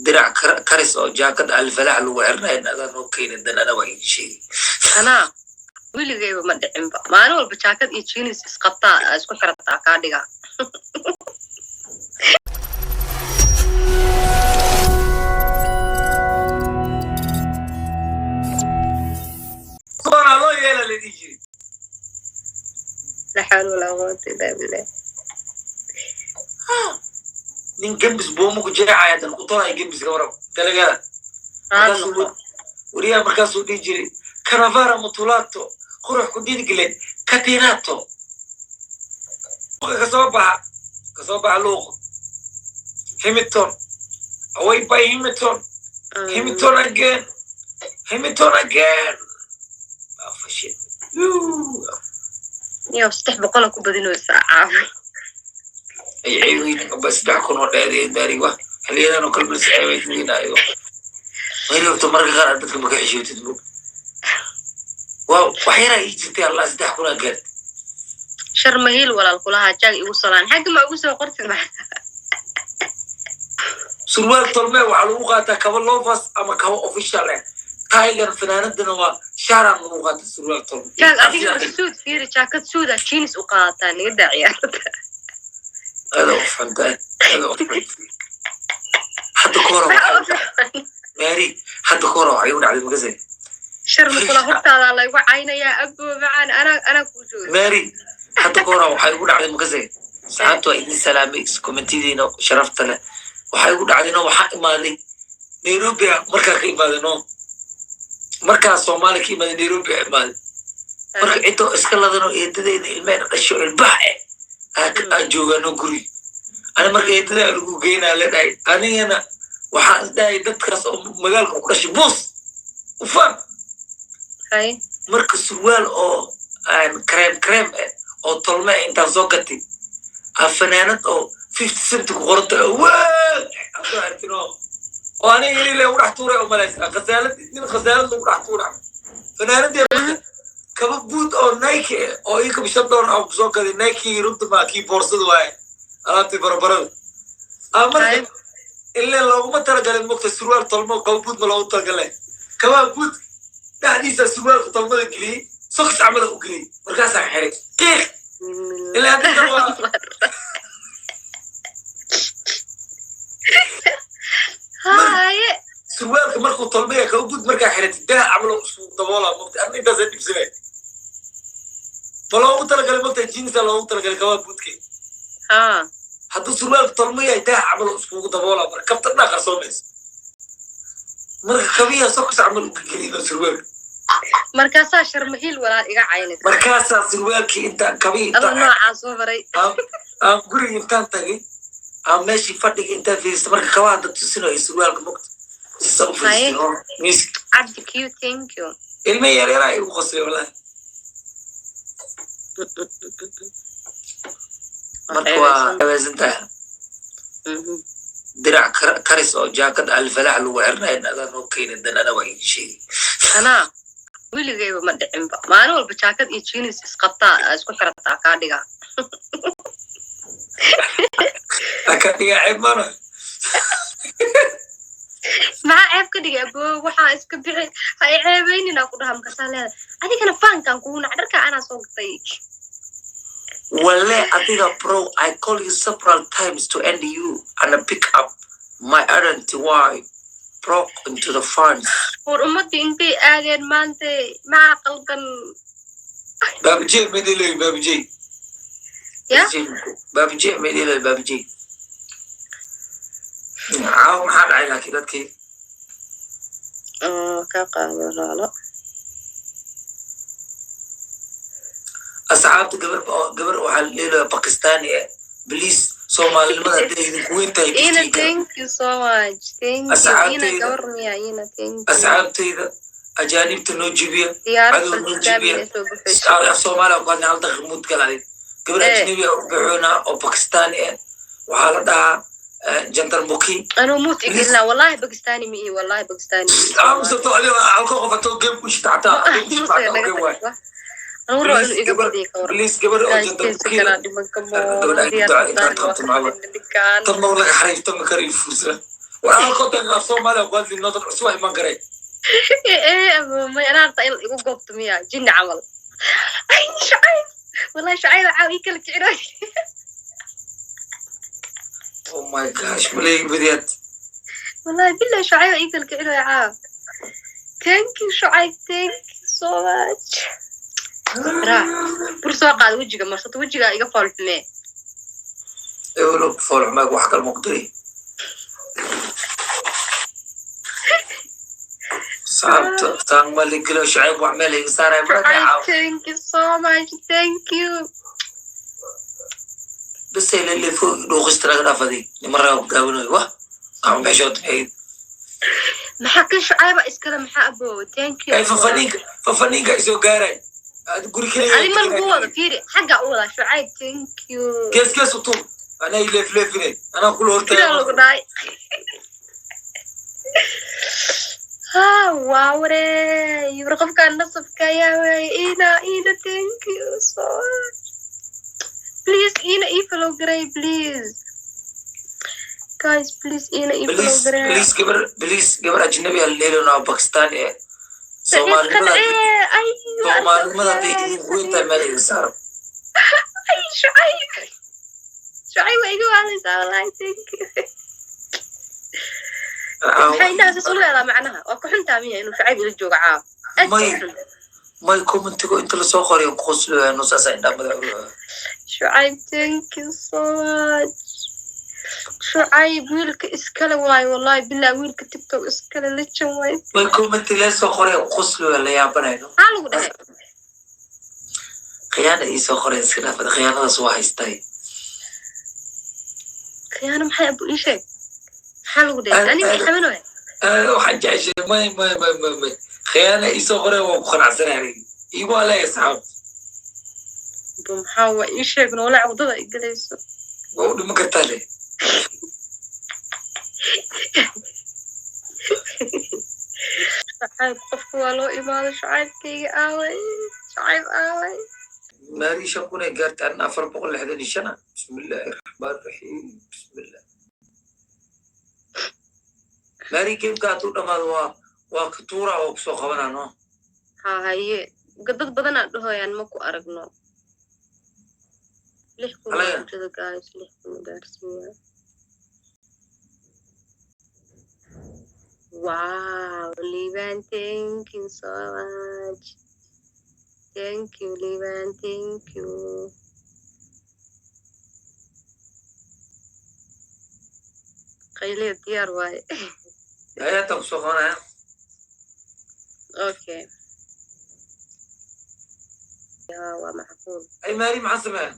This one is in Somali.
Dirac karis oo jaakad Alfalax lagu xirnay adaa noo keenin, dan ana waa idin sheegay. Anaa weligayba ma dhicinba. Maalin walba jaakad iyo jeans isqabtaa, aa isku xirataa, kaa dhigaa. Kuwanaa loo yeela la dhihi jiray. La xawla walaa quwata illaa billah. Nin gembis buumo ku jeexaya dan ku tolaya gembiska warab talagada. Raali markaasuu noqo. Wariyaha markaasuu dhihi jiray canavara mutulato, qurux ku dhiirgile katinato. Kasoo baxa, kasoo baxa luuqa Himiton, away by Himiton. Himiton again, Himiton again. Ah, fashil. Iyo 300 ku badinaysaa caawi. Ay ceebiin ba 3000 oo dheedeen daariwa xiliyadan oo kale bas ceebaynayo wayrabto. Marka qaar aad dadka maka xishootid bog. Waa wax yaraa ii jirtay. Allah, 3000 aa gaartay. Shar mahiil walaal kulahaa, jaag igu salaan, xagga ma ugu soo qortid ma? Surwaal tolmee waxaa lagu qaataa kaba loafers ama kaba official eh, tiger fanaanadana waa shaaraan lagu qaata surwaal tolme. Jaag adiga suud fiiri, jaakad suuda jeans u qaadataa, naga daa ciyaarta. Aada u fantahay, aada u fantahay. Hadda ka hore waxaa Mary, hadda ka hore waxay u dhacday makasay. Shar makula hortaadaa laygu caynayaa, abo macaan, anaa kuu jooga. Mary, hadda ka hore waxay ugu dhacday makasay. Saxaabta waa idin salaamay, commentadiina sharafta leh. Waxay ugu dhacday no, waxaa imaaday Nairobi, markaa ka imaaday no, markaa Soomaaliya ka imaaday, Nairobi a imaaday. Marka intoo iska ladanoo eedadeeda ilmehena dhasho ilbax eh aa joogaano guri. Ani marka eedadaa lagu geynaa la dhahay, anigana waxaan isdhahay dadkaas oo magaalka ku dhashay buus ufaan. Marka surwaal oo cream cream eh oo tolme eh intaan soo gatay, aa fanaanad oo 50 Cent ku qoranta oo weyn asoo arkin oo aniga ili lagu dhex tuuray umalaysaa, khasaalad nin khasaalad lagu dhex tuura fanaanadii. Marka kaba buud oo Nike eh oo ii $5 aan kusoo gaday, Nike runta maa kii boorsada waaye, alaabtii barabarada aa. Marka ilaa looguma talagalin mogta surwaal tolmo kaba buud ma loogu talagalay. Kabaa buud dhexdiisa surwaalka tolmada geliyey, socks camala u geliyey, markaasaan xiray qiiq ilaa hadda kale waa. Haye. Surwaalka markuu tolmaya, kaba buud markaa xiratid, daah camal oo isku daboolaa mogta. Arna intaasa dhibsanay, ma loogu talagalay mogta, jeansa loogu talagalay kabaa buudke. Hadduu surwaalka tolmo yahay, daah camal oo iskugu daboolaa, marka kabta dhanaa qarsoomaysa. Marka kabiyaa socks camal u geliyay surwaalka. Markaasaa sharmahiil walaal iga caynaysa. Markaasaa surwaalkii intaan kabii adoo intaan noocaa soo maray. Aan guriga intaan tagay, aan meeshii fadhiga intaan fiiristay, marka kabaha dad tusinayo surwaalka mogta sisa u fadhiistay oo miiska. Cabdi Q, thank you. Ilmo yaryara igu qoslay wallahi. Marka waa ceebeysantahay. Dirac karis oo jaakad Alfalax lagu xirnay adaa noo keenin, dan ana waa idin sheegay. Anaa weligayba ma dhicinba. Maalin walba jaakad iyo jeans isqabtaa, aa isku xirataa, kaa dhigaa. Aka dhigaa ceeb mana. Maxaa ceeb ka dhigay, abo? Waxaa iska bixi, ha i ceebeynina ku dhaha. Markaasaa leedahay adigana faankan kugu nac, dharka anaa soo gatay. Walle adiga bro, I call you several times to end you and pick up my identity. Why broke into the funds? War ummadii intay aadeen maanta, maxaa qaldan? Baabajey medelo baabajey. Ya. Baabajey medelo baabajey. Caawa maxaa dhacay laakiin dadkii? Ka qaado raalo. Asxaabta, gabar gabar waxaa leelaya Pakistani eh, please, Soomaalinimada hadday idinku weyn tahay Ina giftiga. Thank you so much, thank you ina. Asxaabtayda. Gabar miya ina? Thank you. Asxaabtayda, ajaanibta noo jibiya. Diyaarad cadow noo Pakistani jibiya. ee soo baxayso. Af Soomaaliya ku hadlay, hal daqiiq muud galay. Gabar ajnabi ah u baxoona oo Pakistani ah waxaa la dhahaa Jantar Muki. Anuu muut igelina, wallahi Pakistani mi ihi, wallahi Pakistani mi ihi. Aamusato adiga, halka qof atoo game ku shita xataa hadduu ku shita xataa okay waay. Anuu rabo inuu Please, iga gabar badiyo, ka waran? please, gabar oo Jantar Muki Kalaa dhiman gabadha ay ku duca intaad qabto macba ninkaan. Tan ma laga xariifto ma kara fuursana. War halkoo daqiiqa af Soomaaliya ku hadlino, dad cusub aa iman karee. Ee abo, may anaa rabtaa in igu goobto miya jinni camal? Ay Shacayb, wallahi Shacayb caaw ii kala kicinoy. Oh my gosh, maleegi badiyaad. Wallahi billahi Shacayb ii kala kicinoy caaw. Thank you Shacayb, thank you so much. Raac bur soo qaada, wejiga marsato, wejigaa iga fool xumee. Ewlo foolxumaag wax kale muqdiri. Saabta saan maligilo Shacayb wax meel iga saaraya Shacayb markaa. Thank you so much, thank you. Bisay lelefo dhuuqista laga dhaafaday nima raga gaabanayo wah ama meeshood ahayd. Maxaa kan Shacayba iskale? Maxaa abo? Thank you. Ay fafaniinka, fafaniinka ay soo gaaray aad guri keliya. Adi ma lagu wada fiiri, xagga u wada Shacayb, thank you. Gees gees u tuur, anaa leefleefinay, anaa kula sidaa lagu hortaagan. Dhahay ha, waa warey, war qofkaan nasabka ayaa waay. Ina, Ina, thank you so much. Please Ina ii follow garay, please guys, please Ina ii follow please garay. Please gabar, please gabar ajnabi ah leelona Pakistan ee Soomaalinimada. Qadcee ay. Soomaalinimada hadday idin weyntahay meel iga saaro. Ay Shacayb, Shacayb waa iga waaleysaa wallahi, thank you. Maxay indhaha saas u leedaha? Macnaha waa ku xuntaa miya inuu Shacayb ila joogo caawa? Aad May. baa u xuntaa. May, commentigo inta lasoo qorayo qosloya no, saasa indhaha madax. Shucayb, thank you so much. Shucayb wiilka iskale waayo, wallahi billah wiilka TikTok iskale legend waayo. May, commenti lasoo qorayo qosloya, la yaabanayno. Maxaa lagu dhahay? Khiyaana iisoo qoray, iska dhaafada, khiyaanadaas waa haystay. Khiyaano maxay abu? Ii sheeg maxaa lagu dhahay? Aniga i xaminooya. Waxaan jeceshay, may may may may may, khiyaana iisoo qoray, waan ku qanacsanay aniga, igu aleeya saxaabta. Abu, maxaa waa? Ii sheeg noola cawdada ay galayso. Waa u dhiman kartaa le. Shucayb, qofka waa loo imaaday. Shucaybkayga aaway? Shucayb aaway? Maari 5000 ay gaartay, anna 465 ah. Bismillahi raxmaan raxiim, bismillah. Maari, gameka hadduu dhamaado waa ka tuura oo kusoo qabanaa no. Ha haye, dad badanaa dhahoyaan ma ku aragno. 6000 Alaya. Bulshada guys, 6000 gaarsiiya. Wow, Liban, thank you so much. Thank you, Liban, thank you. Qayliya diyaar waaye. Hayaatan kusoo qabanaya. Okay. Ya, waa macquul. Ay Maari, maxaa sameeya?